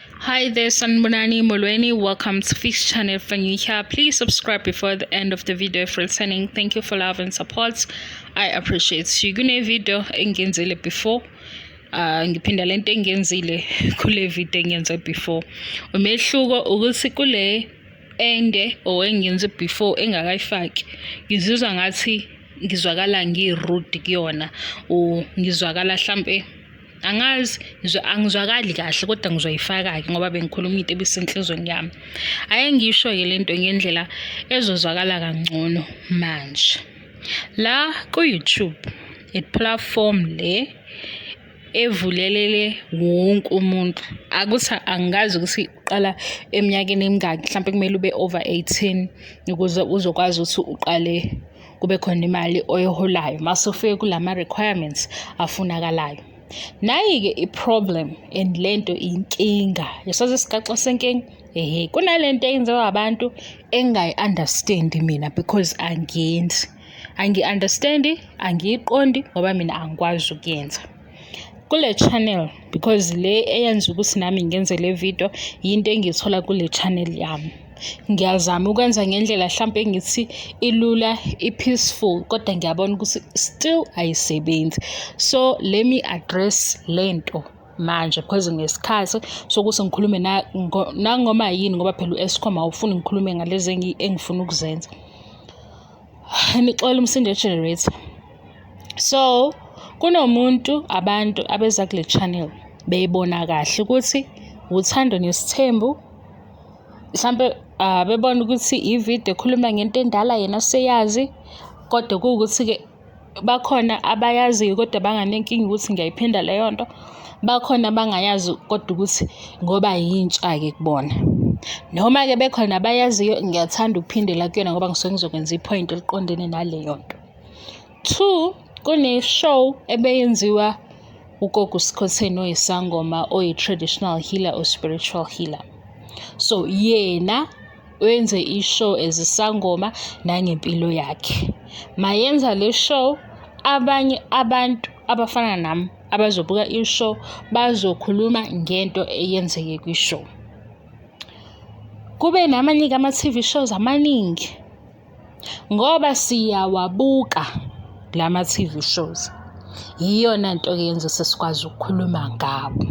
Hi there, Sanibonani, Molweni. Welcome to Fish Channel. If you're new here, please subscribe before the end of the video if returning. Thank you for love and support. I appreciate you. Kune video engiyenzile before. Ngiphinda lento engiyenzile kule video engiyenze before. Umehluko ukuthi kule ende or engiyenze before engakayifaki, ngizizwa ngathi ngizwakala ngi-rude kuyona or ngizwakala hlampe angazi, angizwakali kahle, kodwa ngizoyifaka-ke ngoba bengikhuluma into ebisenhlizweni yami. Ake ngisho-ke lento ngendlela ezozwakala kangcono manje. La ku-YouTube, i-platform le evulelele wonke umuntu. Akuthi angikazi ukuthi uqala eminyakeni emingaki, mhlampe kumele ube over 18 ukuze uzokwazi ukuthi uqale kube khona imali oyiholayo mase ufike kulama requirements afunakalayo. Nayi-ke i-problem and lento inkinga, yasazi isigaxa senkinga? Ehhe, kunalento eyenziwa abantu engingayi-understand mina because angiyenzi. Angi-understand-i, angiyiqondi ngoba mina angikwazi ukuyenza. Kule channel, because le eyenza ukuthi nami ngenze le video yinto engiyithola kule channel yami. Ngiyazama ukwenza ngendlela hlampe engithi ilula, i-peaceful, kodwa ngiyabona ukuthi still ayisebenzi. So let me address lento manje because ngesikhathi sokuthi ngikhulume nangoma yini, ngoba phela u-Eskom awufuni ngikhulume ngalezi engifuna ukuzenza. Nixole umsindo we-generator. So kunomuntu, abantu abeza kule channel beyibona kahle ukuthi Uthando Nesithembu, mhlampe bebona ukuthi ividiyo ekhuluma ngento endala yena seyazi, kodwa kuwukuthi-ke bakhona abayaziyo kodwa banganenkinga ukuthi ngiyayiphinda leyo nto. Bakhona abangayazi kodwa ukuthi ngoba yintsha-ke kubona. Noma-ke bekhona abayaziyo, ngiyathanda ukuphindela kuyona ngoba ngisuke ngizokwenza i-point eliqondene naleyo nto. Two, kune-show ebeyenziwa uGogo Skhotheni oyisangoma, oyi-traditional healer or spiritual healer. So yena wenze i-show as isangoma nangempilo yakhe. Mayenza le show, abanye abantu abafana nami abazobuka i-show bazokhuluma ngento eyenzeke kwi-show. Kube namanye-ke ama-TV shows amaningi ngoba siyawabuka lama-TV shows. Iyona nto-ke yenza sesikwazi ukukhuluma ngawo.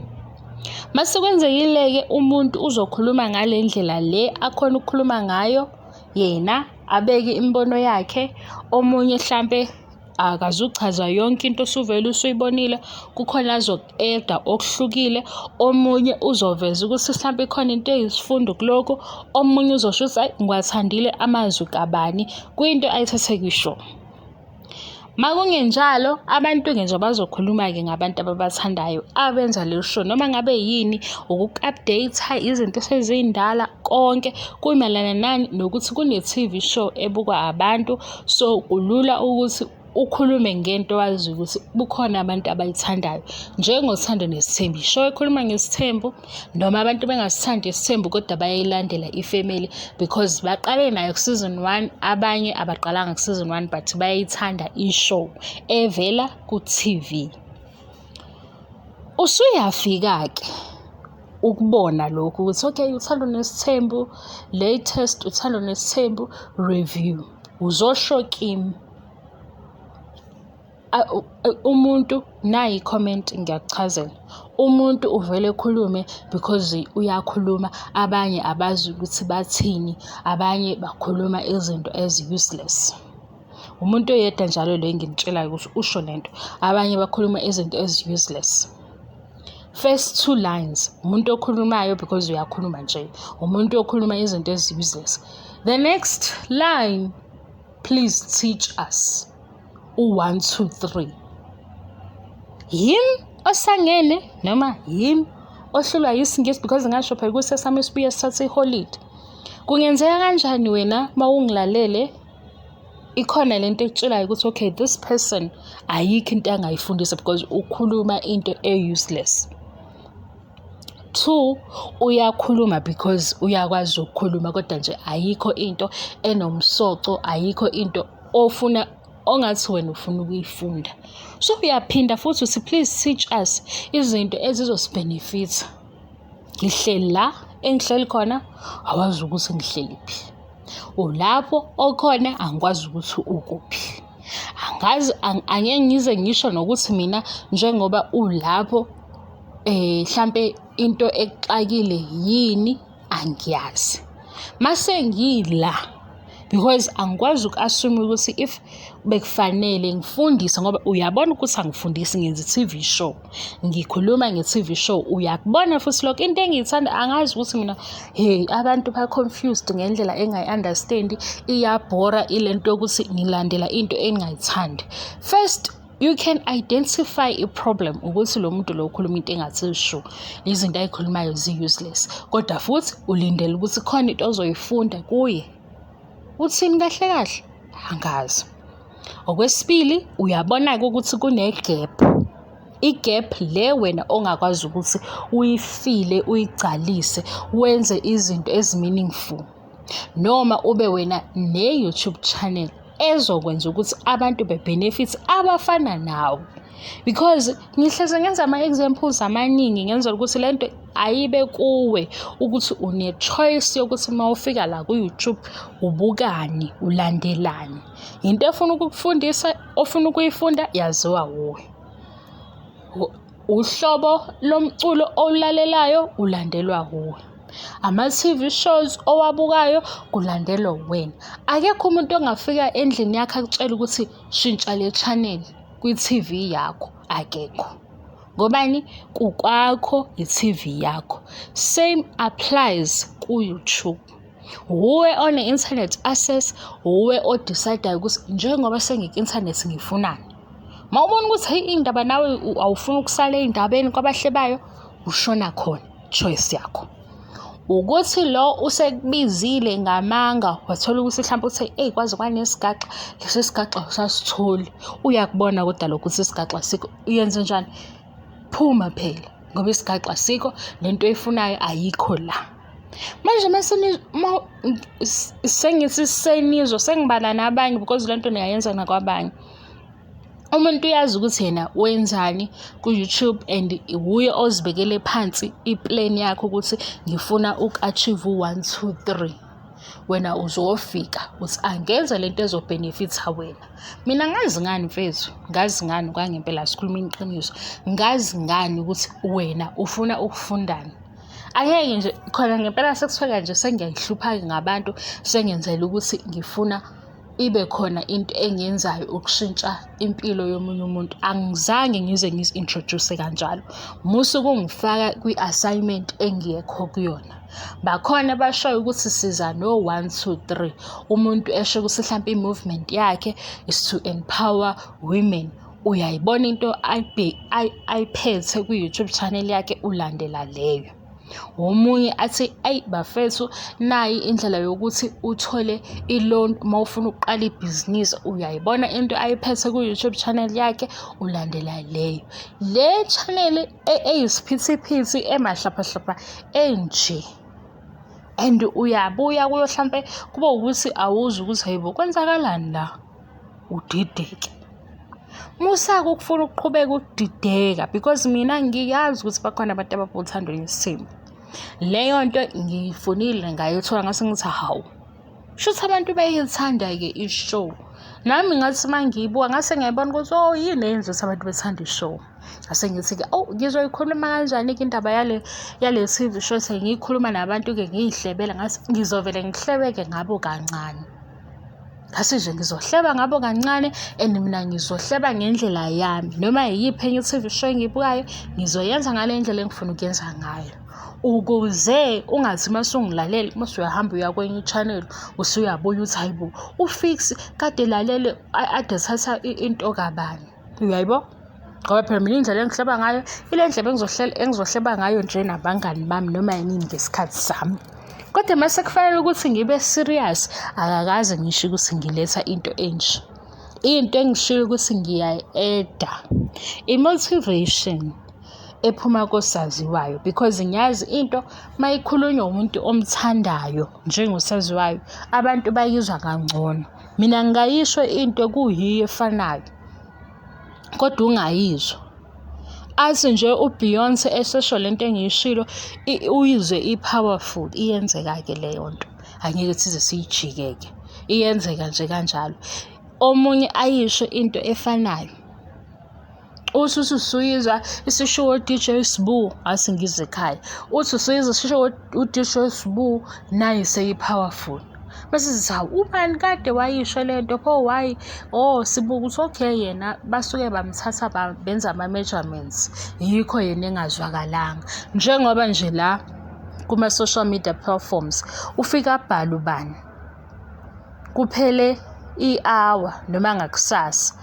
Mase kwenzekile-ke umuntu uzokhuluma ngale ndlela le akhona ukukhuluma ngayo yena, abeke imibono yakhe. Omunye hlampe akazuchaza yonke into osuvele usuyibonile, kukhona azoku-add-a okuhlukile. Omunye uzoveza ukuthi hlampe ikhona into eyisifundo kulokhu. Omunye uzosho ukuthi hhayi, ngiwathandile amazwi kabani kwinto ayithathe kwi-show. Makungenjalo, abantu-ke nje bazokhuluma-ke ngabantu ababathandayo abenza le show, noma ngabe yini, ukuku-update-a izinto esezindala, konke kumayelana nani nokuthi kune-TV show ebukwa abantu. So kulula ukuthi ukhulume ngento owaziyo ukuthi kukhona abantu abayithandayo, njengoThando Nesithembu, i-show ekhuluma ngesithembu, noma abantu bengasithandi isithembu kodwa bayayilandela ifemeli because baqale nayo ku-season 1, abanye abaqalanga ku-season 1 but bayayithanda i-show evela ku-TV. Usuyafika-ke ukubona lokhu ukuthi okay, Uthando Nesithembu latest, Uthando Nesithembu review, uzosho kimi umuntu nayi i-comment, ngiyakuchazela. Umuntu uvele ekhulume because uyakhuluma, abanye abazi ukuthi bathini, abanye bakhuluma izinto ezi-useless. Umuntu oyedwa njalo lo engimtshelayo ukuthi usho lento, abanye bakhuluma izinto ezi-useless. First two lines, umuntu okhulumayo because uyakhuluma nje, umuntu okhuluma izinto ezi-useless. The next line, "Please teach us u-one, two, three." Yimi osangene noma yimi ohlulwa yisiNgisi? Because ngasho phela ukuthi esami sibuye sithathe iholide. Kungenzeka kanjani wena mawungilalele ikhona lento ekutshelayo ukuthi okay, this person ayikho into angayifundisa because ukhuluma into e-useless? Two, uyakhuluma because uyakwazi ukukhuluma, kodwa nje ayikho into enomsoco, ayikho into ofuna ongathi wena ufuna ukuyifunda. So uyaphinda futhi uthi, "Please teach us izinto ezizosi-benefit-a." Ngihleli la engihleli khona, awazi ukuthi ngihleli phi. Ulapho okhona, angikwazi ukuthi ukuphi. Angazi, angeke ngize ngisho nokuthi mina njengoba ulapho hlampe into ekuxakile yini, angiyazi. Mase ngila, because angikwazi uku-assume ukuthi if bekufanele ngifundise, ngoba uyabona ukuthi angifundisi, ngenza i-T_V show, ngikhuluma nge-T_V show, uyakubona futhi lokho. Into engiyithanda, angazi ukuthi mina, hey, abantu ba-confused ngendlela engayi-understand-i, iyabhora ile nto yokuthi ngilandela into engingayithandi. First, you can identify i-problem ukuthi lo muntu lo ukhuluma into engathi shu, izinto ayikhulumayo zi-useless, kodwa futhi ulindele ukuthi khona into ozoyifunda kuye. Uthini kahle kahle? Angazi. Okwesibili, uyabona-ke ukuthi kune-gap. I-gap le wena ongakwazi ukuthi uyifile, uyigcwalise, wenze izinto ezi-meaningful. Noma ube wena ne-YouTube channel ezokwenza ukuthi abantu be-benefit abafana nawe. Because ngihleze ngenza ama-examples amaningi, ngenzela ukuthi lento ayibe kuwe ukuthi une-choice yokuthi uma ufika la ku-YouTube ubukani, ulandelani. Into efuna ukukufundisa, ofuna ukuyifunda, yaziwa wuwe. Uhlobo lomculo owulalelayo ulandelwa wuwe. Ama-T_V shows owabukayo kulandelwa uwena. Akekho umuntu ongafika endlini yakho akutshele ukuthi shintsha le channel kwi-T_V yakho, akekho. Ngobani? Kukwakho, i-T_V yakho. Same applies ku-YouTube. Wuwe one-internet access, wuwe o-decide-ayo ukuthi njengoba sengiku-inthanethi ngifunani. Uma ubona ukuthi hheyi, iy'ndaba nawe awufuni ukusala ey'ndabeni kwabahlebayo, ushona khona, choice yakho. Ukuthi lo usekubizile ngamanga, wathola ukuthi hlampe uthe, eyi, kwaze kwanesigaxa, lesi sigaxa awusasitholi. Uyakubona kodwa lokho ukuthi isigaxa asikho, uyenzenjani? Phuma phela, ngoba isigaxa asikho, lento oyifunayo ayikho la. Manje mase sengithi senizwa, sengibala nabanye because lento niyayenza nakwabanye. Umuntu uyazi ukuthi yena wenzani ku-YouTube and wuye ozibekele phansi i-plan yakhe ukuthi ngifuna uku-achieve u-one, two, three. Wena uzofika uthi angenze lento ezo-benefit-a wena. Mina ngazi ngani mfethu, ngazi ngani kwangempela, asikhulume iqiniso. Ngazi ngani ukuthi wena ufuna ukufundani? Angeke nje khona ngempela sekuthiwa nje sengiyayihlupha-ke ngabantu, sengenzela ukuthi ngifuna ibe khona into engiyenzayo ukushintsha impilo yomunye umuntu. Angizange ngize ngizi-introduce kanjalo. Musa ukungifaka kwi-assignment engekho kuyona. Bakhona abashoyo ukuthi siza no-one, two, three. Umuntu esho ukuthi hlampe i-movement yakhe is to empower women. Uyayibona into ayiphethe kwi-YouTube channel yakhe, ulandela leyo. Omunye athi, ayi bafethu, nayi indlela yokuthi uthole i-loan uma ufuna ukuqala ibhizinisi. Uyayibona into ayiphethe ku-YouTube channel yakhe, ulandela leyo. Le channel eyisiphithiphithi, emahlaphahlapha enje, and uyabuya kuyo hlampe kube ukuthi awuzwa ukuthi hayi bo, kwenzakalani la, udideke. Musa-ke ukufuna ukuqhubeka ukudideka because mina ngiyazi ukuthi bakhona abantu ababothando lwesithembu. Leyo nto ngiyifunile ngayithola, ngase ngithi hawu, shuthi abantu bayayithanda-ke i-show. Nami ngathi uma ngiyibuka ngase ngiyayibona ukuthi oh, yini eyenza ukuthi abantu bethande i-show. Ngase ngithi-ke, oh, ngizoyikhuluma kanjani-ke indaba yale T_V show, sengiyikhuluma nabantu-ke ngiyihlebela, ngathi ngizovele ngihlebeke ngabo kancane. Ngase nje ngizohleba ngabo kancane and mina ngizohleba ngendlela yami. Noma iyiphi enye i-T_V show engiyibukayo, ngizoyenza ngale ndlela engifuna ukuyenza ngayo. Ukuze ungathi uma usungilalele, uma usuyahamba uya kwenye i-channel, usuyabuya uthi hayi bo, uFix kade elalele ade ethatha into kabani. Uyayibo? Ngoba phela mina indlela engihleba ngayo, ile ndlela engizohleba ngayo nje nabangani bami noma yinini ngesikhathi sami. Kodwa mase kufanele ukuthi ngibe serious, akakaze ngisho ukuthi ngiletha into enje. Into engishilo ukuthi ngiyayi-add-a, i-motivation ephuma kosaziwayo because ngiyazi into mayikhulunywa umuntu omthandayo njengosaziwayo, abantu bayizwa kangcono. Mina ngingayisho into kuyiyo efanayo, kodwa ungayizwa. Athi nje uBeyonce esesho lento engiyishilo, uyizwe i-powerful, iyenzeka-ke leyo nto. Angeke size siyijike-ke, iyenzeka nje kanjalo. Omunye ayisho into efanayo. Uthi uthi usuyizwa isishiwo u-D_J Sbu, ase ngizwe ekhaya. Uthi usuyizwa isishiwo u-D_J Sbu, nayi seyi-powerful. Bese sithi hawu ubani kade wayisho le nto pho why? Oh sibuka ukuthi okay yena basuke bamthatha benza ama-measurements, yikho yena engazwakalanga. Njengoba nje la kuma-social media platforms ufike abhale ubani, kuphele i-hour noma ngakusasa,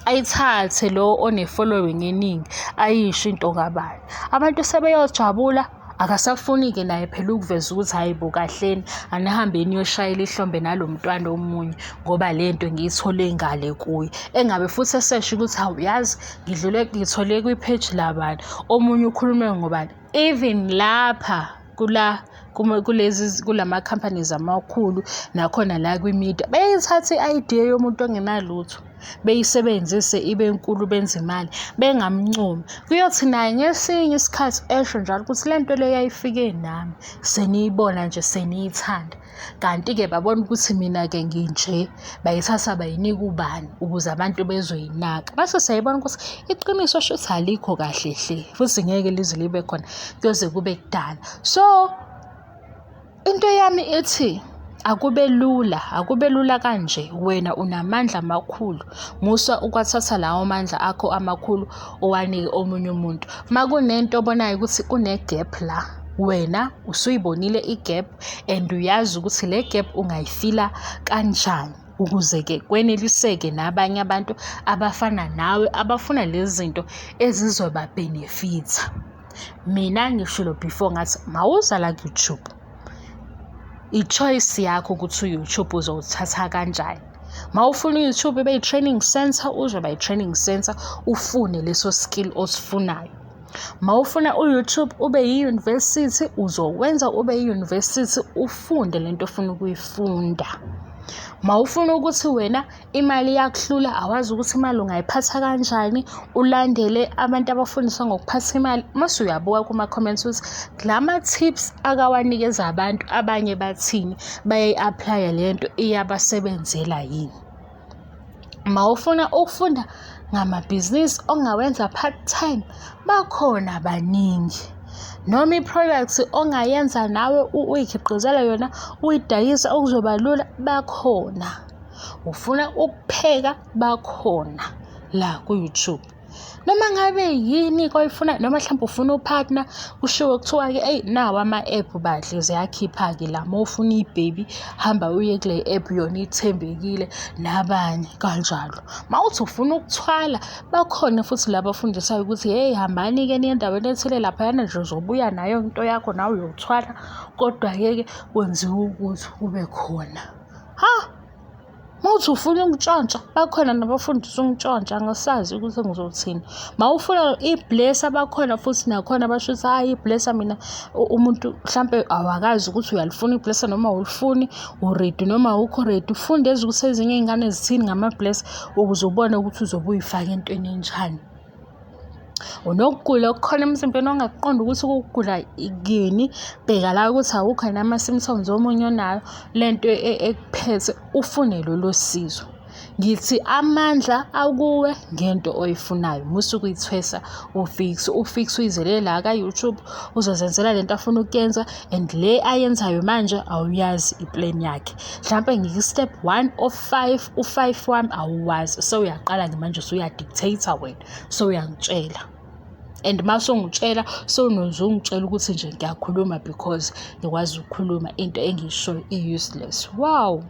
ayithathe lo one-following eningi ayisho into kabani. Abantu sebeyojabula, akasafuni-ke naye phela ukuveza ukuthi hhayi bo kahleni, anihambe niyoshayela ihlombe nalo mntwana omunye ngoba le nto ngiyithole ngale kuye. Engabe futhi esesho ukuthi hawu yazi ngidlule ngithole kwi-page labani, omunye ukhulume ngobani. Even lapha kula kulezi kulama-companies amakhulu nakhona la kwi-media, bayayithatha i-idea yomuntu ongenalutho beyisebenzise ibe nkulu benze imali bengamncomi. Kuyothi naye ngesinye isikhathi esho njalo ukuthi le nto le yayifike nami seniyibona nje seniyithanda. Kanti-ke babona ukuthi mina-ke nginje, bayithatha bayinika ubani ukuze abantu bezoyinaka. Base siyayibona ukuthi iqiniso shuthi alikho kahle hle futhi ngeke lize libe khona kuyoze kube kudala. So into yami ithi akube lula, akube lula kanje, wena unamandla amakhulu. Musa ukwathatha lawo mandla akho amakhulu uwanike omunye umuntu. Uma kunento obonayo ukuthi kune-gap la, wena usuyibonile i-gap and uyazi ukuthi le gap ungayifila kanjani ukuze-ke kweneliseke nabanye abantu abafana nawe abafuna lezi zinto ezizoba-benefit-a. Mina ngishilo before ngathi mawuza la ku-YouTube, i-choice yakho ukuthi u-YouTube uzowuthatha kanjani. Mawufuna u-YouTube ube i-training center, uzoba i-training center ufune leso skill osifunayo. Mawufuna u-YouTube ube yi-university, uzowenza ube yi-university ufunde lento ofuna ukuyifunda. Mawufuna ukuthi wena imali iyakuhlula, awazi ukuthi imali ungayiphatha kanjani, ulandele abantu abafundisa ngokuphatha imali, mase uyabuka kuma-comments ukuthi lama-tips akawanikeza abantu abanye bathini, bayayi-apply-a le nto iyabasebenzela yini. Mawufuna ukufunda ngamabhizinisi ongawenza part-time, bakhona baningi. Noma i-product ongayenza nawe uyikhiqizele yona uyidayise okuzoba lula, bakhona. Ufuna ukupheka, bakhona la ku-YouTube. Noma ngabe yini oyifuna, noma mhlawumbe ufuna u-partner, kushiwo kuthiwa-ke eyi nawa ama-app bandla ziyakhipha-ke la. Uma ufuna i-baby hamba uye kule app yona ithembekile nabanye kanjalo. Mawuthi ufuna ukuthwala, bakhona futhi la abafundisayo ukuthi hheyi hambani-ke niye endaweni ethile laphayana nje uzobuya nayo into yakho nawe uyothwala, kodwa-ke ke kwenziwa ukuthi kube khona. Ha! Mawuthi ufuna ukutshontsha, bakhona nabafundisa ukutshontsha, angisazi ukuthi ngizothini. Mawufuna i-blesser bakhona futhi nakhona basho ukuthi hhayi i-blesser mina umuntu mhlampe awakazi ukuthi uyalifuna i-blesser noma awulifuni, u-ready noma awukho ready. Ufunde ezwe ukuthi ezinye iy'ngane zithini ngama-blesser ukuze ubone ukuthi uzobe uy'fake entweni enjani. Unokugula okukhona emzimbeni ongakuqondi ukuthi ukugula kini, bheka la ukuthi awukho yini ama-symptoms omunye onayo le nto ekuphethe, ufune lolo sizo. Ngithi amandla akuwe ngento oyifunayo, musa ukuyithwesa uFix. UFix uyizele la ka-YouTube, uzozenzela lento afuna ukuyenza and le ayenzayo manje awuyazi i-plan yakhe. Mhlampe ngiku-step one of five, u-five wami awuwazi, sewuyaqala-ke manje usuya-dictate-a wena, sewuyangitshela. And mase ungitshela sewunoze ungitshela ukuthi nje ngiyakhuluma because ngikwazi ukukhuluma into engiyishoyo i-useless. Wow!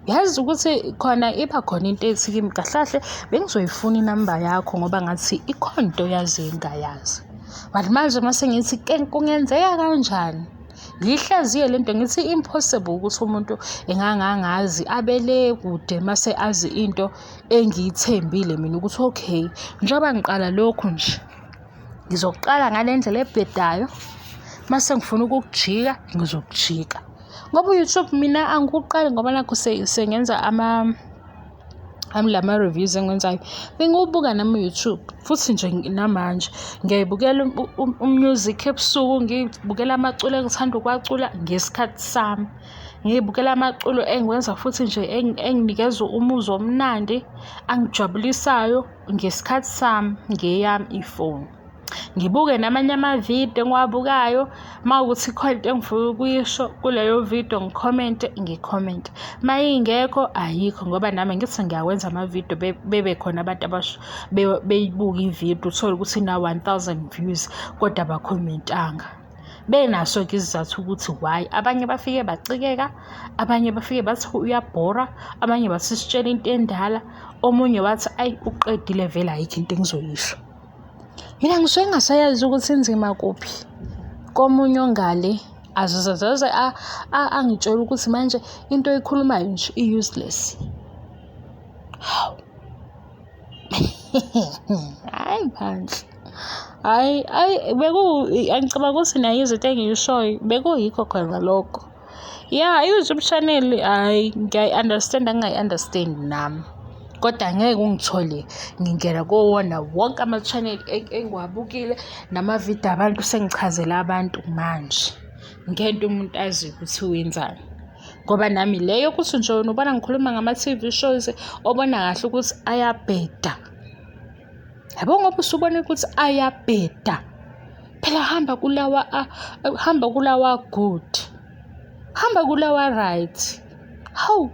Yazi ukuthi khona iba khona into ethi kimi kahle kahle bengizoyifuna inamba yakho ngoba ngathi ikhona into oyaziyo engingayazi. But manje mase ngithi kungenzeka kanjani? Ngiyihlaziye le nto ngithi impossible ukuthi umuntu engangangazi abele kude mase azi into engiyithembile mina ukuthi okay, njengoba ngiqala lokhu nje, ngizoqala ngale ndlela ebhedayo, mase ngifuna ukukujika, ngizokujika. Ngoba u-YouTube mina angikuqali ngoba nakhu sengenza Ami lama-reviews engiwenzayo bengiwubuka nami u-YouTube futhi nje namanje ngiyayibukela u-music ebusuku, ngiyibukela amaculo engithanda ukuwacula ngesikhathi sami. Ngiy'bukela amaculo engiwenza futhi nje enginikeza umuzwa omnandi, angijabulisayo ngesikhathi sami ngeyami ifoni. Ngibuke namanye amavidiyo engiwabukayo, uma kuwukuthi khona into engifuna ukuyisho kuleyo vidiyo ngikhomente, ngikhomente. Uma ingekho ayikho ngoba nami angithi ngiyawenza amavidiyo bebe khona abantu beyibuke ividiyo uthole ukuthi ina-one thousand views kodwa abakhomentanga. Benaso-ke isizathu ukuthi why. Abanye bafike bacikeka, abanye bafike bathi uyabhora, abanye bathi sitshela into endala, omunye wathi ayi uqedile vele ayikho into engizoyisho. Mina ngisuke ngingasayazi ukuthi inzima kuphi komunye ongale azaze angitshele ukuthi manje into oyikhulumayo nje i-useless. Hawu. Hhayi bandla. Hhayi, hhayi angicabanga ukuthi nayo izinto engiyishoyo bekuyikho khona lokho. Ya, i-YouTube channel hhayi ngiyayi-understand-a ngingayi-understand-i nami. Kodwa angeke ungithole ngingena kuwona wonke ama-channel engiwabukile namavidiyo abantu sengichazela abantu manje ngento umuntu aziyo ukuthi wenzani. Ngoba nami le yokuthi nje wena ubona ngikhuluma ngama-T_V shows obona kahle ukuthi ayabheda. Yabo ngoba usubona ukuthi ayabheda. Phela hamba kulawa hamba kulawa good. Hamba kulawa right. Hawu,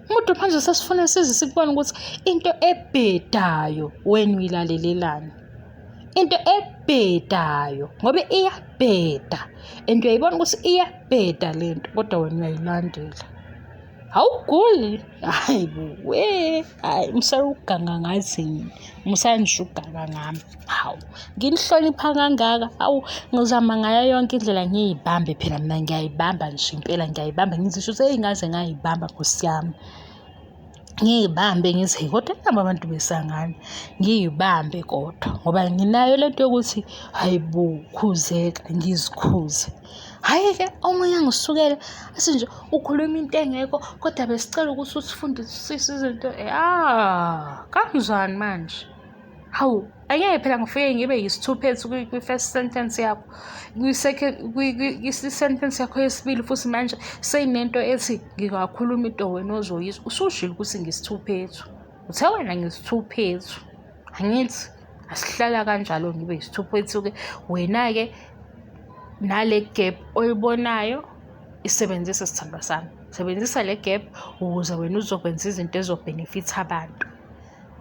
umuntu manje sesifuna size sikubone ukuthi into ebhedayo wena uyilalelelani. Into ebhedayo ngoba iyabheda and uyayibona ukuthi iyabheda le nto kodwa wena uyayilandela. Awuguli? Hhayi bo, we, hhayi musani ukuganga ngathi mina, musani nje ukuganga ngami. Hawu, nginihlonipha kangaka, hawu ngizama ngayo yonke indlela ngiy'bambe phela mina ngiyay'bamba nje impela ngiyay'bamba ngizisho ukuthi eyi ngaze ngay'bamba Nkosi yami. Ngiy'bambe ngithi hheyi kodwa naba abantu besangana, ngiy'bambe kodwa ngoba nginayo le nto yokuthi hhayi bo khuzeka, ngizikhuze. Hhayi-ke omunye angisukele athi nje ukhuluma into engekho kodwa besicela ukuthi usifundisise izinto. Ya, kanjani manje? Hawu, angeke phela ngifike ngibe yisithuphethu kwi-first sentence yakho, kwi-second, kwi-sentence yakho yesibili futhi manje seyinento ethi ngingakhuluma into wena ozoyizwa. Usushilo ukuthi ngisithuphethu. Uthe wena ngisithuphethu. Angithi asihlala kanjalo ngibe yisithuphethu-ke. Wena-ke nale gap oyibonayo isebenzise sithandwa sami. Sebenzisa le gap ukuze wena uzokwenza izinto ezobhenefitha abantu.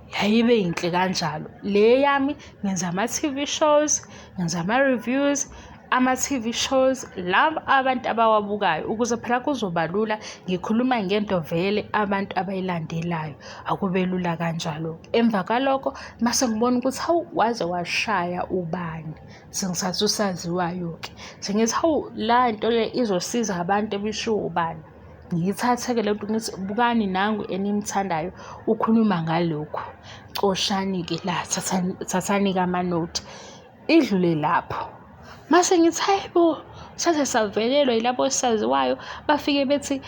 Yayibe yinhle kanjalo. Le yami ngenza ama-T_V shows, ngenza ama-reviews ama-T_V shows laba abantu abawabukayo ukuze phela kuzoba lula ngikhuluma ngento vele abantu abayilandelayo. Akube lula kanjalo-ke. Emva kwalokho mase ngibona ukuthi hawu waze washaya ubani, sengithatha usaziwayo-ke. Sengithi hawu la nto le izosiza abantu ebishiwo ubani. Ngiyithathe-ke le nto ngithi bukani nangu enimthandayo ukhuluma ngalokhu, coshani-ke la, thathani, thathani-ke amanothi. Idlule lapho. Mase ngithi hhayi bo, saze savelelwa yilabo osaziwayo bafike bethi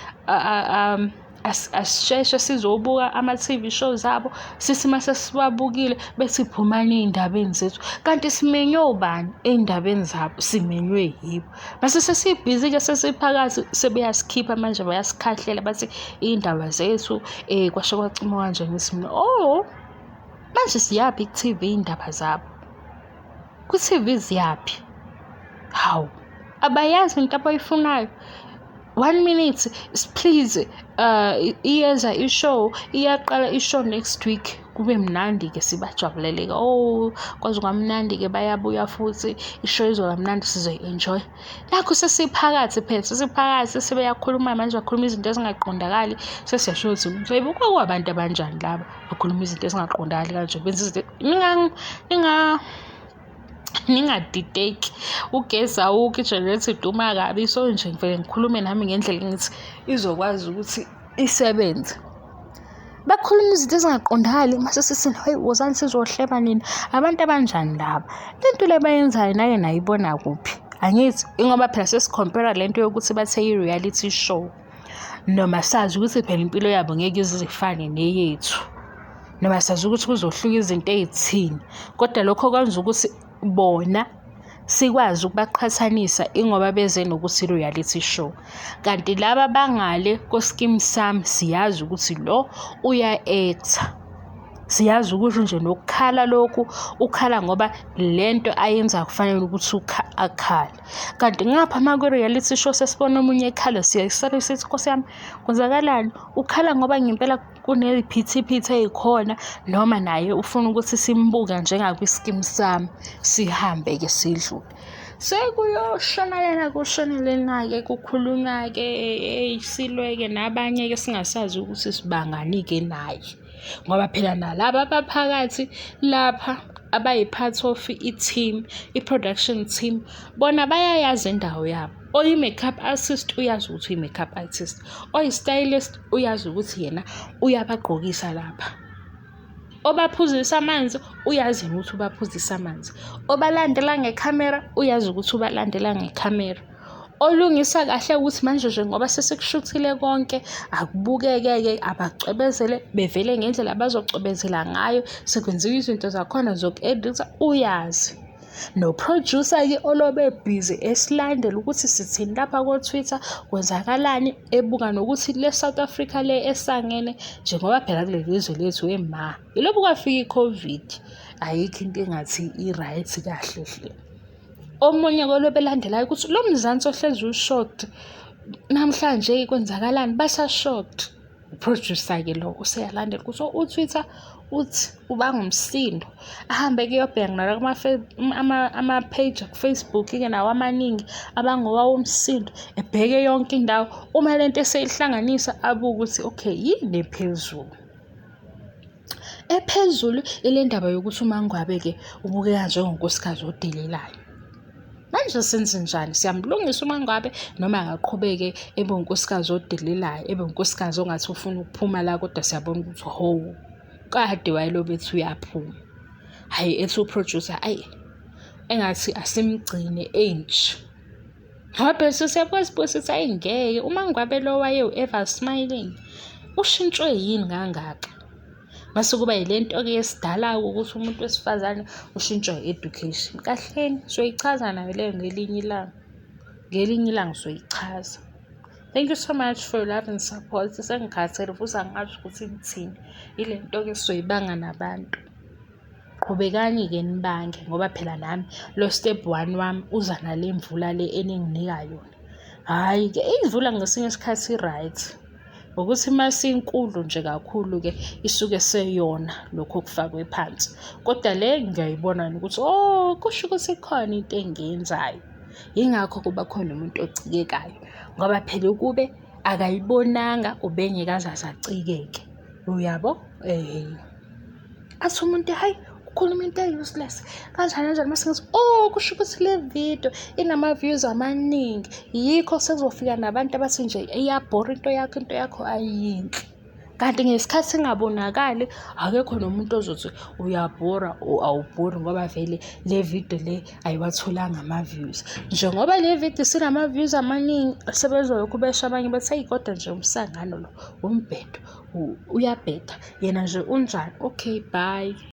asisheshe sizobuka ama-T_V shows abo, sithi uma sesiwabukile bethi phumani ey'ndabeni zethu. Kanti simenywe obani ey'ndabeni zabo? Simenywe yibo. Mase sesibhizi-ke sesiphakathi sebeyasikhipha manje bayasikhahlela bathi iy'ndaba zethu kwasho kwacima kanje ngithi mina oh manje siyaphi ku-T_V iy'ndaba zabo? Ku-T_V ziyaphi? Hawu, abayazi into abayifunayo. One minute please iyeza i-show, iyaqala i-show next week. Kube mnandi-ke sibajabulele-ke, oh kwaze kwamnandi-ke bayabuya futhi i-show izoba mnandi sizoyi-enjoy-a. Nakhu sesiphakathi phela sesiphakathi sebeyakhuluma manje bakhuluma izinto ezingaqondakali sesiyasho ukuthi hhayi bo kwakuwabantu abanjani laba bakhuluma izinto ezingaqondakali kanje benza izinto ningadideki. Ugesi awukho, i-generator iduma kabi so nje ngivele ngikhulume nami ngendlela engithi izokwazi ukuthi isebenze. Bakhuluma izinto ezingaqondakali mase sithi hayi wozani sizohleba nina. Abantu abanjani laba? Le nto le abayenzayo nake nayibona kuphi? Angithi ingoba phela sesikhompera le nto yokuthi bathe i-reality show noma sazi ukuthi phela impilo yabo ngeke ize ifane neyethu. Noma siyazi ukuthi kuzohluka izinto ey'thini, kodwa lokho kwenza ukuthi bona sikwazi ukubaqhathanisa ingoba beze nokuthi i-reality show. Kanti laba abangale ko-Skeem Saam siyazi ukuthi lo uya-act-a. Siyazi ukuthi nje nokukhala lokhu ukhala ngoba lento ayenzayo kufanele ukuthi akhale. Kanti ngapha uma kwi-reality show sesibona omunye ekhala siyaye sisale sithi Nkosi yami kwenzakalani? Ukhala ngoba ngempela kuney'phithiphithi ey'khona noma naye ufuna ukuthi simbuke njengakwi-Skeem Saam, sihambe-ke sidlule. Sekuyoshona lena kushone lena-ke kukhulunywa-ke eyi silwe-ke nabanye-ke singasazi ukuthi sibangani-ke naye. Ngoba phela nalaba abaphakathi lapha abayi-part of i-team, i-production team, bona bayayazi indawo yabo. Oyi-makeup artist uyazi ukuthi uyi-makeup artist, oyi-stylist uyazi ukuthi yena uyabagqokisa lapha. Obaphuzisa amanzi uyazi yena ukuthi ubaphuzisa amanzi. Obalandela ngekhamera uyazi ukuthi ubalandela ngekhamera. Olungisa kahle ukuthi manje nje ngoba sesikushuthile konke akubukeke-ke abacwebezele bevele ngendlela abazocwebezela ngayo sekwenziwa izinto zakhona zoku-editha uyazi. No-producer-ke olobe ebhizi esilandela ukuthi sithini lapha ko-Twitter kwenzakalani ebuka nokuthi le South Africa le esangene njengoba phela kuleli zwe lethu ema yilokhu kwafika i-COVID ayikho into engathi i-right kahle hle. Omunye kolobe elandelayo ukuthi lo Mzansi ohlezi u-shocked namhlanje kwenzakalani basa-shocked. U-producer-ke lo useyalandela ukuthi u-Twitter uthi ubanga umsindo ahambe kuyobheka nala ama-page aku-Facebook-ke nawo amaningi abangowawo umsindo ebheke yonke indawo. Uma lento eseyihlanganisa abuke ukuthi okay yini ephezulu. Ephezulu ile ndaba yokuthi uMaNgwabe-ke ubukeka njengonkosikazi odelelayo. Manje senzenjani? Siyamlungisa uMaNgwabe noma akaqhubeke ebe unkosikazi odelelayo, ebe unkosikazi ongathi ufuna ukuphuma la kodwa siyabona ukuthi ho, kade wayelobe ethi uyaphuma. Hhayi ethi u-producer ayi engathi asimgcine enje. Ngoba phela sesiyakwazi sithi hhayi ngeke uMaNgwabe lo wayewu-ever smiling ushintshwe yini kangaka? Mase kuba yile nto-ke yesidala-ke ukuthi umuntu wesifazane ushintshwa i-education. Kahleni soyichaza nayo leyo ngelinye ilanga, ngelinye ilanga soyichaza. Thank you so much for your love and support. Sengikhathele futhi angazi ukuthi ngithini. Ile nto-ke esizoyibanga nabantu. Qhubekani-ke nibange ngoba phela nami lo step one wami uza nale mvula le eninginika yona. Hhayi-ke imvula ngesinye isikhathi i-right. Ngokuthi uma isinkulu nje kakhulu-ke isuke seyona lokhu okufakwe phansi. Kodwa le ngiyayibona ukuthi oh kusho ukuthi ikhona into engiyenzayo. Yingakho kuba khona umuntu ocikekayo ngoba phela ukube akayibonanga ubengeke aze acikeke. Uyabo? Athi umuntu hhayi ukhuluma into e-useless kanjani kanjani mase ngithi oh kusho ukuthi le video inama-views amaningi yikho sekuzofika nabantu abathi nje iyabhora into yakho ayiyinhle. Kanti ngesikhathi ingabonakali akekho nomuntu ozothi uyabhora or awubhori ngoba vele le video le ayiwatholanga ama-views. Njengoba le video isinama-views amaningi sebezolokhu besho abanye bethi eyi kodwa nje umsangano lo umbhedo uyabheda yena nje unjani. Okay bye.